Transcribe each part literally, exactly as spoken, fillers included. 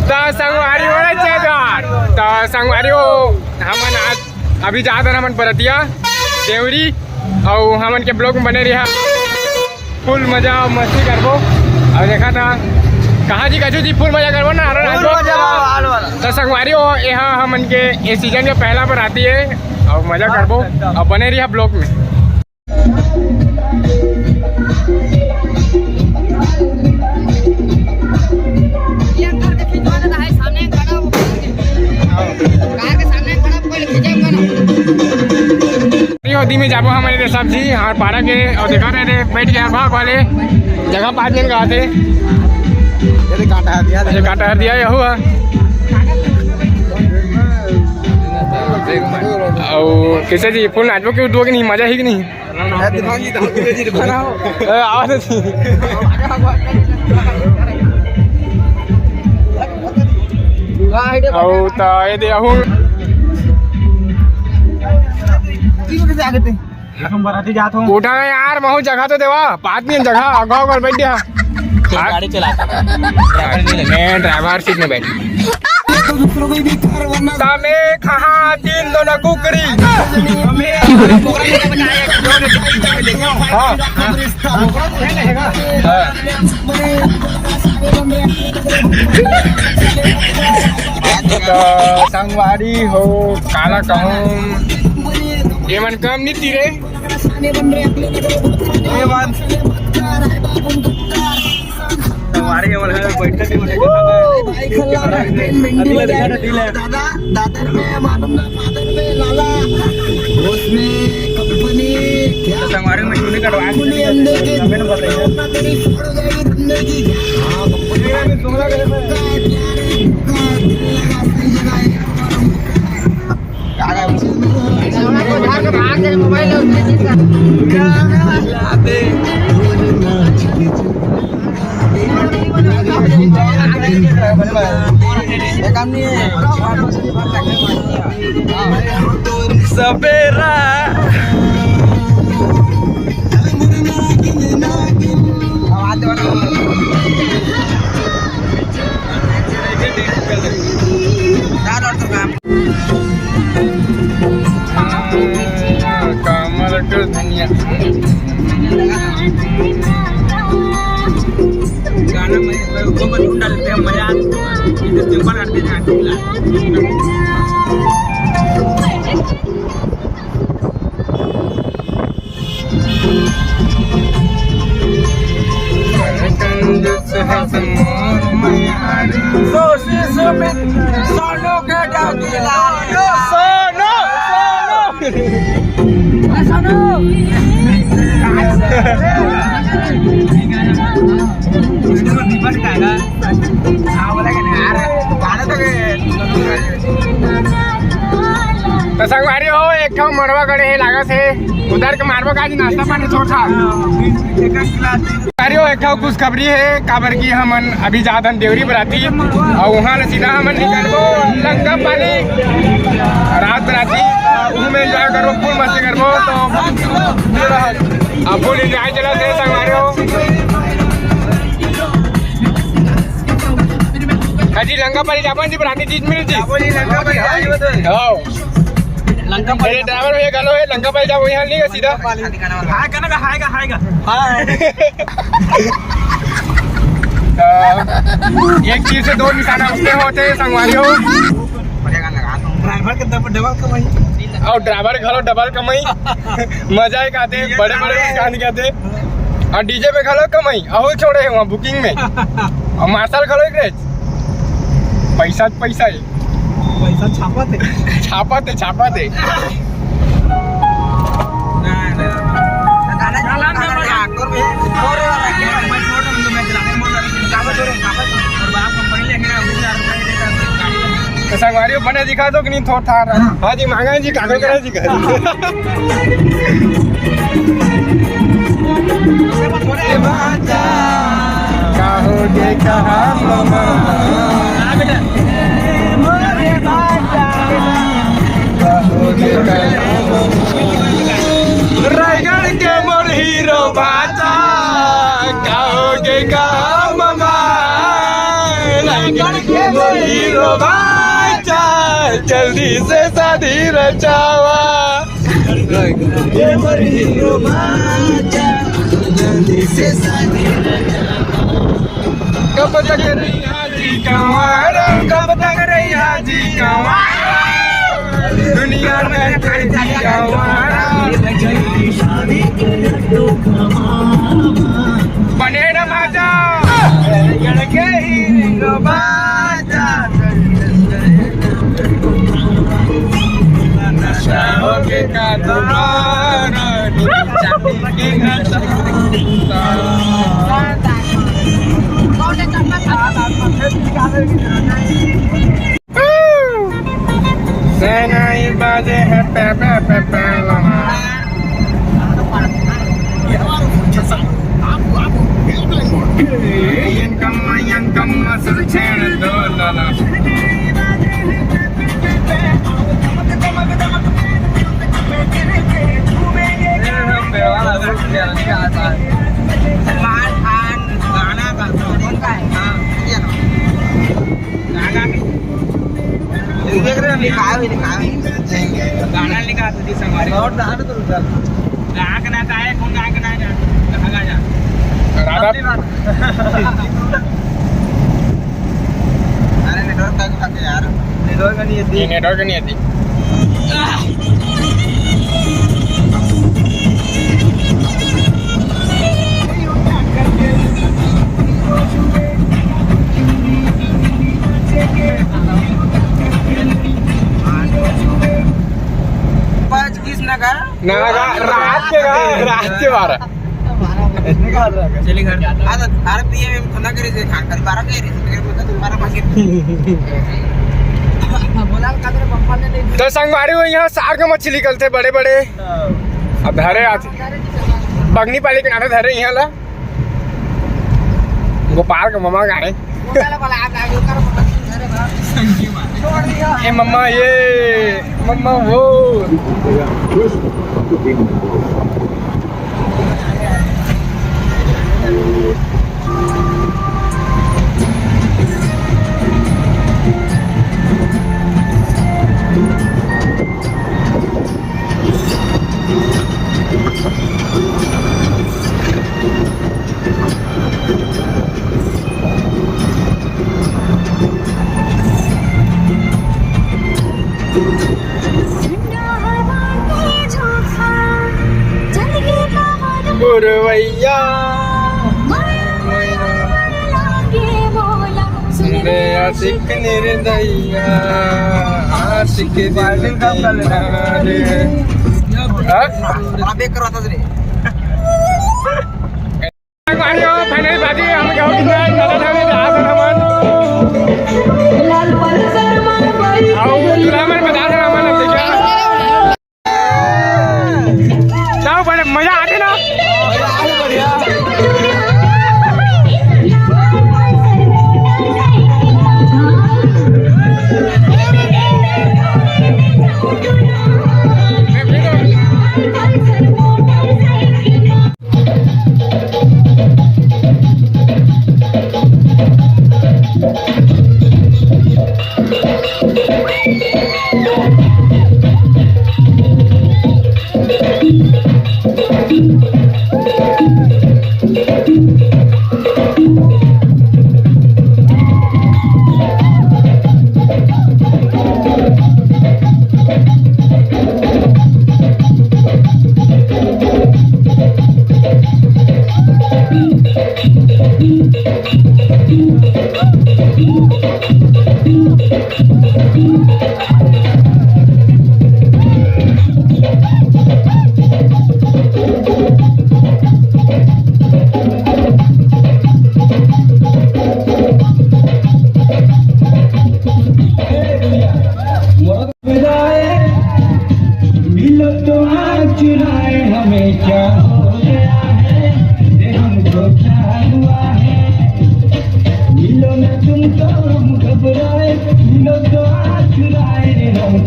त संगवारी हो रे, जय जोहार। त संगवारी हो, हमन आज अभी जात हन हमन बरतिया देवरी, अउ हमन के vlog में बने रहा। Full मजा अउ मस्ती करबो। अउ देखा था कहाँ जी, कछु जी, full मजा करबो ना, अरे full मजा बा, हाल वाला। त संगवारी हो, यहाँ हमन के ये season के पहला बराती है, अउ मजा करबो, अउ बने रहा vlog में। नहीं होती में जाबो हमन रे सब जी, हमार पारा के, अउ देखा रहे रे, बैठ गया भाग वाले जगह पाँच दिन का आते। ये काटा दिया, ये काटा दिया, यहू है। अउ कैसे जी, full नाचबो कि उठबो कि नहीं, मजा ही कि नहीं? ए, आवाज अच्छी। अउ त ये दे अहू। हम बराती जात हूँ। उठा ना यार, महू जगह तो देवा, पाँच मिनट जगह, आगा आगा बैठ गया। गाड़ी चलाता। मैं driver seat में बैठ। तमे कहाँ तीन दोनों कुकरी। हाँ। हाँ। त संगवारी हो, काला कहूँ, ये मन कम नहीं तीरे। ये बात। हमारे ये वाला है, बैठने की वजह से। दादा, दादर में मालूम ना, फादर में लाला, उसमें कंपनी क्या? तो संगवारी में यूनिक एडवांस कुली अंदर के ना तेरी फोड़ गई बंदे की क्या? हाँ, कंपनी में सोलह गए। सपेरा। कमल के धनिया। गाना में ऊपर ढूंढ डालते हैं, मजा आता है। सोनू के डाकिला। सोनू, सोनू। सोनू। तो संगवारी हो, एक ठो मड़वा गड़े हे, लागत हे उधर के मारबो का जी, नाश्ता पानी छोटा। संगवारी हो, एक ठो खुशखबरी हे, काबर की हमन अभी जात हन देवरी बराती, अउ उहाँ ले सीधा हमन निकलबो लंका पाली रात बराती, उहू में enjoy करबो, full मस्ती करबो। तो अब full enjoy चलत हे संगवारी हो। अजी लंका पाली जाबो जी, बराती चीज मिल जी। जाबो जी लंका पाली, हाँ। हाँ। लंका पाली। मेरे driver भैया घलो हे, लंका पाली जाबो यहाँ नहीं सीधा। हाय का ना, हाय का, हाय का। हाय। अ, एक तीर से दो निशाना उसने होते हैं संगवारी हो। Driver के double, double कमाई। अउ driver घलो double कमाई। मजा ही आते, बड़े बड़े मुस्कान के आते। अउ DJ में घलो कमाई, अहू छोड़े हे वहाँ booking में। अउ मार्शल घलो एक रे। पैसा त पैसा हे। पैसा छापत हे। छापत हे, छापत हे। तो संगवारी हो, बने दिखा दो कि नहीं, थोड़ा था। हाँ जी, मांगा जी, कागज करा जी। कहोगे कहाँ ममा? कहोगे कहाँ ममा? रायगढ़ के मोर हीरो बाजा, कहोगे कहाँ ममा? रायगढ़ के हीरो बाचा, जल्दी से शादी रचावा। ये मोर हीरो बाचा, जल्दी से शादी रचावा। कब तक रही हाजी कंवारा, कब तक रही हाजी कंवारा? दुनिया में कर दी कंवारा। बने न माता, लड़के हीरो बाचा। नशा होके का दोबारा, चांदी के नशा। सेनाई बाजे है पे, पे, पे, पे, लगा। Income, income, सुरक्षण दो लाला। गाना का, कौन का है? हाँ, ये ना। गाना नहीं। ये देख रहे हैं, लिखा है, लिखा है। गाना लिखा तो जिस हमारे। और गाना तो रुक जा। गाना का ना आए, कौन गाना का ना आए? कहाँ गाना? राधा। अरे, network का खाते यार। Network नहीं है। ये network नहीं आती। पाँच किस ना का? ना, ना, रात के का, रात के बारह। चले घर। आज, अरे, पीए में ठंडा करे से खान, कल बारह के रहे, तो फिर बोलता, "तुम बारह मांगे।" बोला, "का तेरे पप्पा ने नहीं।" तो संगवारी हो, यहाँ सार के मछली निकलते बड़े बड़े। अब धरे आथे। बगनी पाली किनारे धरे यहाँ ला। गोपाल के ममा गाए। ए मम्मा ये, मम्मा वो। पुरवैया। सुन रे आशिक निर्दयिया, आशिक दिल दीवाने। हाँ? आप एक करवाता रे। Finally बाजी हम गाँव की जाए, दादा धाम में बता दे हमन। आओ, दुल्हा मन बता दे हमन, अब देखा। जाओ, बड़े मजा आते ना। मिलो तो आँख चुराए, हमें क्या हो गया है, ये हमको क्या हुआ है? मिलो ना तुम तो हम घबराए, मिलो तो आँख चुराए, हम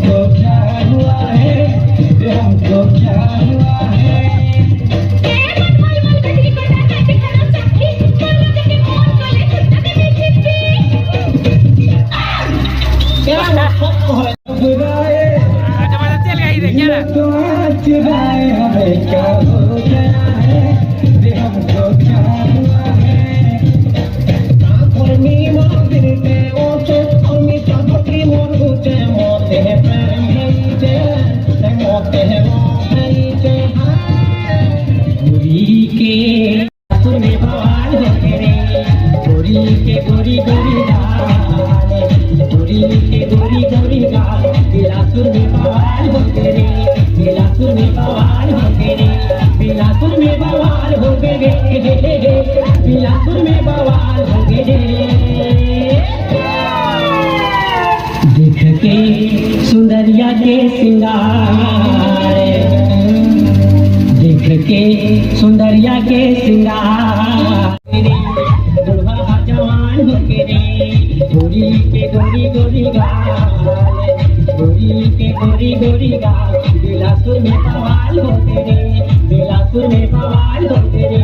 तो आज राय हमें क्या हो गया है, ये हमको क्या हुआ है? आंखों में मंदिर के ओछे, अमिताभ की मोर ऊंचे, मौत है प्रेम है नीचे, मौत है मौत है नीचे, हाय। गोरी के सुर में बवाल होके रे, गोरी के गोरी गोरी गाल, गोरी के गोरी गोरी गाल, बिलासपुर में बवाल होके रे, बिलासपुर में बवाल होके रे, बिलासपुर में बवाल होके रे, बिलासपुर में बवाल होके रे। देख के सुंदरिया के सिंगार, देख के सुंदरिया के सिंगार, बुढ़वा जवान होके रे, गोरी के गोरी गोरी गाल, गोरी के गोरी गोरी गाल, बिलासपुर में बवाल होके रे, बिलासपुर में बवाल होके रे।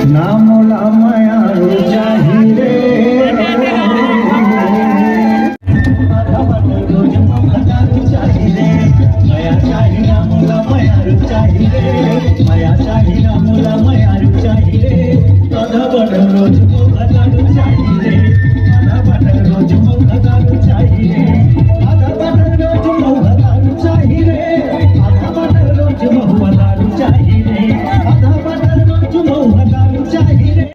ना मोला मयारू चाही रे। आधा बटल रोज मोला दारू चाही रे। मया चाही ना मोला मयारू चाही रे। मया चाही ना मोला मयारू चाही रे। आधा बटल रोज मोला दारू चाही रे। आधा बटल रोज मोला दारू चाही रे। आधा बटल रोज मोला दारू चाही रे। आधा बटल रोज मोला दारू चाही रे। आधा बटल रोज मोला दारू चाही रे।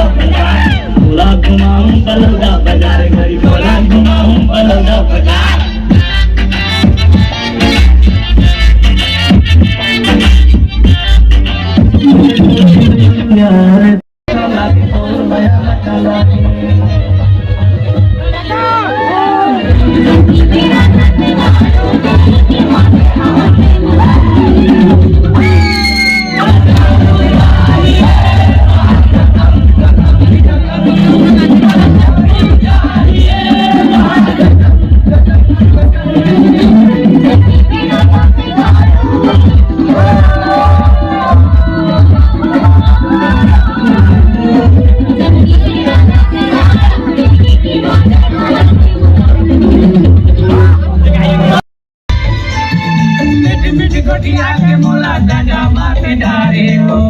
तोला घुमाऊं बलौदा बाजार, घड़ी तोला घुमाऊं बलौदा बाजार। मीठी मीठी गोठिया के मोला डंडा मार के डारे हो।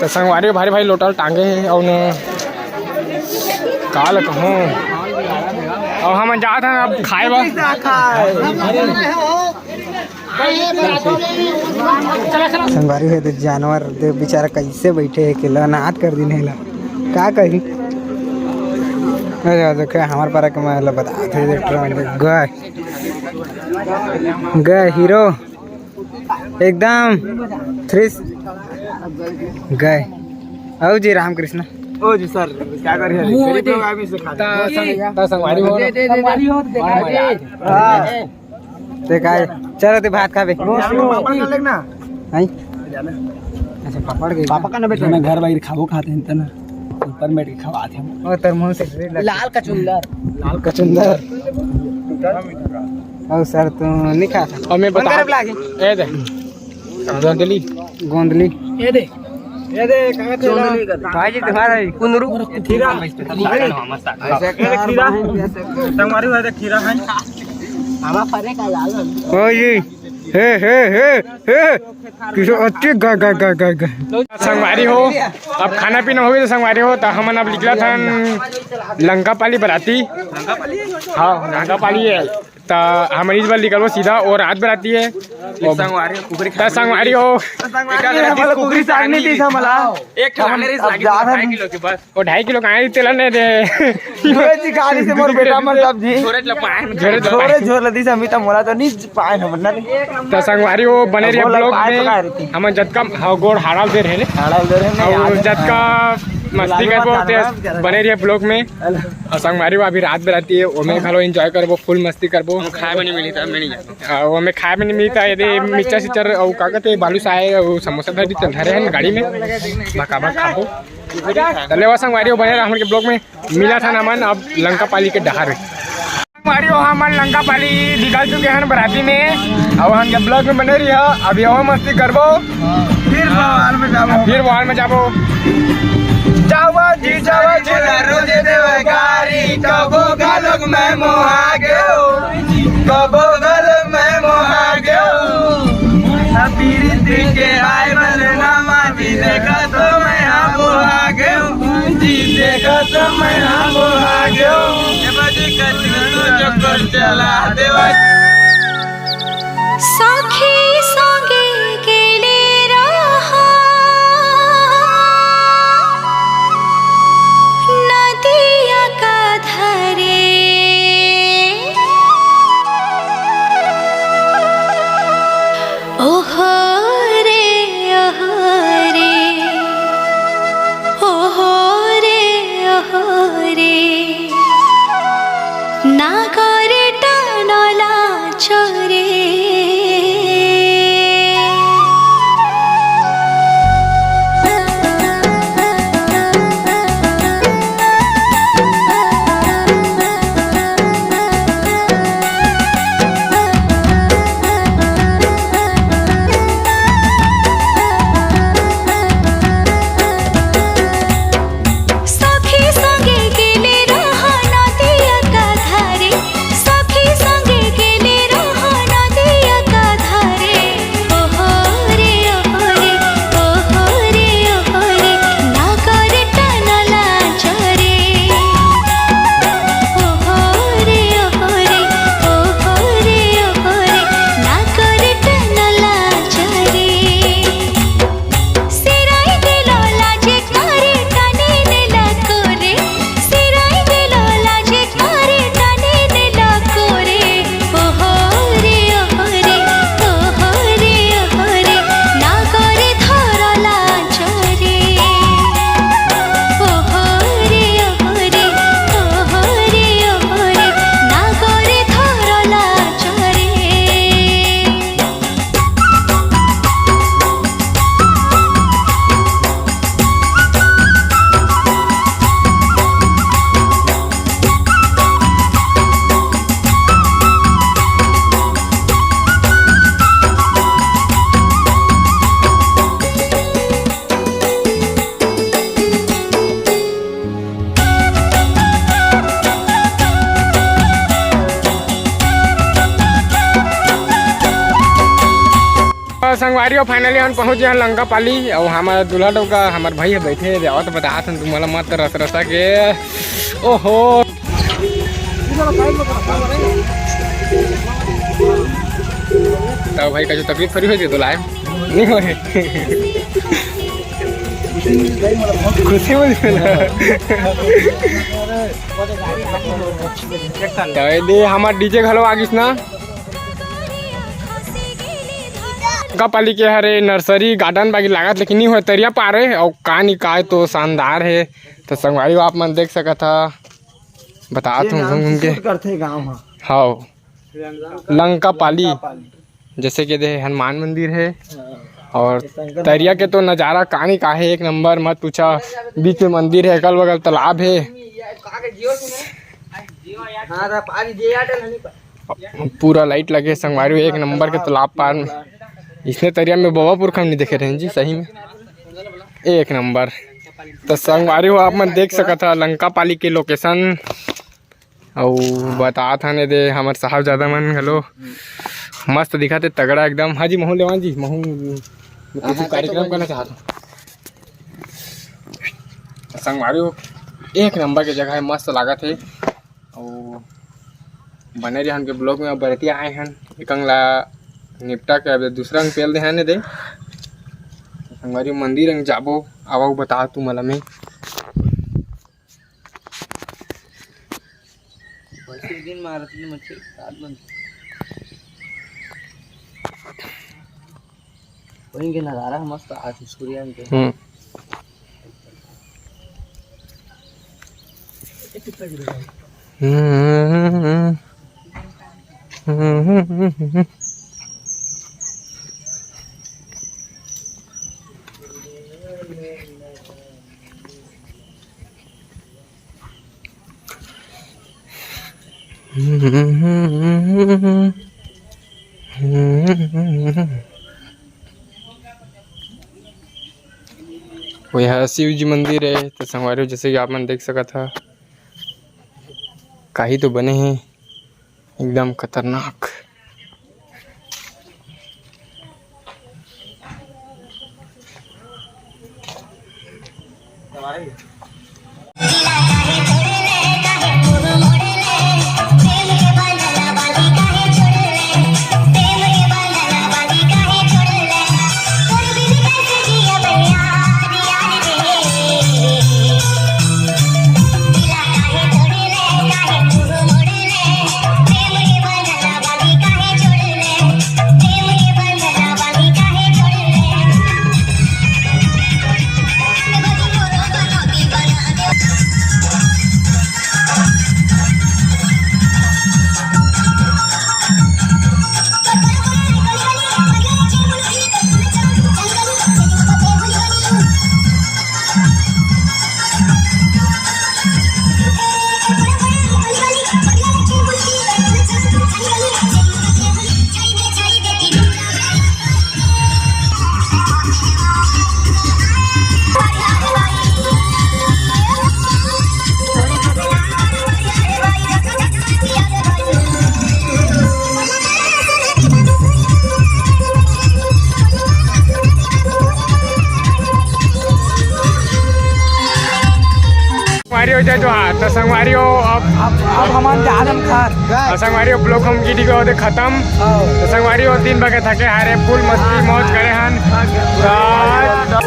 त संगवारी भारी भारी लोटा ल टांगे हे अउ न का ल कहूं, अउ हमन जात हन अब खाए बर। संगवारी हो, दे जानवर दे बेचारा कैसे बैठे हे, केला अनाथ कर दिन हे ला, का कही। अरे यार, देखे हमार पारा के मैं ला बता थे, देख रहा हूँ, देख, गए, गए हीरो। एकदम थ्रिस गए। आओ जी रामकृष्ण। ओ जी सर, क्या कर रहे हैं? गरीब लोग आदमी से खाते हैं। ता संग-, ता संगवारी हो। दे, दे, दे, दे। हाँ। ते काय? चलो ते भात खाबे। पापड़ कर लेना। हैं? अच्छा, पापड़ के पापा का ना बेटा। मैं घर बाहर खाबो खाते हैं तना। ऊपर बैठ के खवाते हैं। ओ, तोर मुंह से लाल कचुंदर। लाल कचुंदर। ओ सर, तू नहीं खाता? और मैं बता ए दे। गोंदली। गोंदली। ये दे। ये दे, कहाँ थे ला? भाई जी, तुम्हारा ही। कुंदरू। खीरा। ऐसे खीरा। संगवारी हुआ था, खीरा है। हमारा फरे का लाल है। ओ जी। हे, हे, हे, हे। किसो अच्छे गा, गा, गा, गा, गा। संगवारी हो, अब खाना पीना हो गया तो संगवारी हो, तो हमन अब निकला था लंका पाली बराती। हाँ, लंका पाली है। त हमन इस बार निकलबो सीधा, वो रात बराती है। संगवारी हो, कुकरी त संगवारी हो। संगवारी हो, हमला कुकरी साग नहीं दी हमला। एक ठो हमन लाने रही अब लागी जा रहे ढाई हैं। किलो के बस। वो ढाई किलो कहाँ तेला नहीं दे। झोरे जी गाड़ी से मोर बेटा मन तब जी। झोरे ला पाए। झोरे ला झोरे पाए। झोरे दी समी त मोला तो नहीं पाए हमन ना। त संगवारी हो बने रहिए बोला ब्लॉग पाए में। तो का रहती? हमन जतका हाँ, गोड़ हाड़ा दे रहे ने। हाड़ा दे रहे ने, और याद है। जतका मस्ती लागे करबो बात ते आना, बने रहिए ब्लॉग में। हेलो। और संगवारी हो अभी रात बराती है, ओमे घलो एंजॉय करबो, फुल मस्ती करबो। हम खाए में नहीं मिली था, मैं नहीं जाता। आ, ओमे खाए में नहीं मिलता, यदि मिक्सचर सिक्सचर और का कहते हैं, बालूशाही और समोसा धर भी चल धरे हैं गाड़ी में, भकाभक खाबो। त लेवा संगवारी हो बने रहा हमन के ब्लॉग में, मिला था ना मन अब लंका पाली के डहार में। संगवारी हो हमन लंका पाली निकल चुके हैं बराती में, अब हम के ब्लॉग में बने रहिए, अभी और मस्ती करबो। फिर बवाल में जाबो। फिर बवाल में जाबो। जावा जी, जावा जी। रोज देवे गारी, कबो गलक में मोहा गयो, कबो गलक में मोहा गयो। पीरित के आय बल नामा जी, देखा तो मैं हाँ मोहा गयो, जी देखा तो मैं हाँ मोहा गयो। ये बजी कचरू तो चक्कर चला देवा। सखी संगे गेले रहा नदिया का धरे। ओहो रे, ओहो रे, ओहो रे, ओहो रे, नागर टनला संगवारी हो, finally हम पहुंच गए हैं लंका पाली। और हमारा दूल्हा डौका, हमार भाई है बैठे, जावा तो बता हन तुम्हारा मत रस रसा के। ओहो। तो भाई का जो तकलीफ थोड़ी होती तो लाए नहीं हो। खुशी हो ना। तो ये दे हमार डीजे घलो आ गिस ना। लंका पाली के हरे नर्सरी गार्डन बाकी लागत, लेकिन नहीं हो तरिया पार है। और का नहीं काय तो शानदार है। तो संगवारी हो, आप मन देख सकत हा, बतात हूँ घूम घूम के। करथे गाँव हा। हाँ, लंका पाली। जैसे कि दे हनुमान मंदिर है। और तरिया के तो नज़ारा कानी का है, एक नंबर, मत पूछा। बीच में मंदिर है, अगल बगल तालाब है। पूरा लाइट लगे संगवारी, एक नंबर के तालाब पार में। इसने तरिया में बाबा पुरखा नहीं देखे रहे जी, सही में एक नंबर। तो संगवारी हो, आप मन देख सकत हा लंका पाली के लोकेशन। अउ बतात हन दे हमर साहबजादा मन घलो मस्त दिखत हे, तगड़ा एकदम। हाँ जी, महू लेवान जी, महू मतलब कुछ कार्यक्रम करना चाहत हूँ। संगवारी हो, एक नंबर के जगह है, मस्त लागत हे। अउ बने रहे हमके vlog में। अब बरतिया आए हन, एकंग ला निपटा के अब दूसरा अंग पेल दे हन दे। संगवारी हो, मंदिर अंग जाबो, आवा बता तू मला में। वही के नज़ारा मस्त आज सूर्य के। हम्म। हम्म। वो यहाँ शिव जी मंदिर है, तो संगवारी हो, जैसे कि आप मन देख सकत हा, काही तो बने हे एकदम खतरनाक। संगवारी हो, जय जोहार। तो संगवारी हो, अब अब, अब हमारे जहाज हम खात। और संगवारी हो, vlog हम की ठीक होते खत्म। हाँ। तो संगवारी हो, तीन बजे थके हारे, full मस्ती मौज करे हन। हाँ। तो